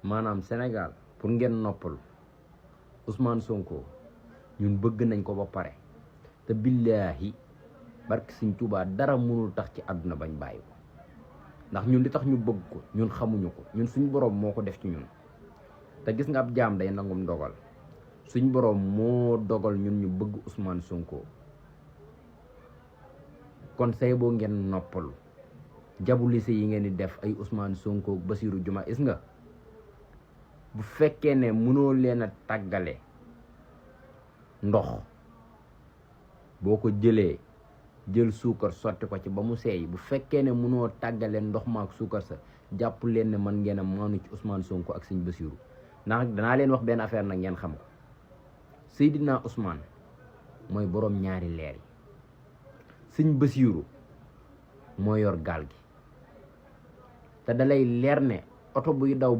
maanaam Sénégal pour ngeen noppal Ousmane Sonko ñun bëgg nañ ko ba pare te billaahi barke Sëñ Tuubaa dara mënul tax ci àdduna bañ bàyyi ko ndax ñun li tax ñu bëgg ko ñun xamuñu ko ñun suñ boroom moo ko def ci ñun te gis nga ab jaam day nangum dogal suñ boroom moo dogal ñun ñu bëgg Ousmane Sonko kon say boo ngeen noppalu jabulise yi ngeen di def ay Ousmane Sonko Bassirou Diomaye gis nga bu fekkee ne mënoo leen a tàggale ndox boo ko jëlee jël suukar sotti ko ci ba mu seey bu fekkee ne mënoo tàggale ndox ma ak suukar sa jàpp leen ne man ngeen a maanu ci Ousmane Sonko ak sëñ Bassirou ndax danaa leen wax benn affaire nag ngeen xam ko Seydina Ousmane mooy boroom ñaari leer yi sëñ Bassirou moo yor gaal gi te dalay leer ne oto buy daw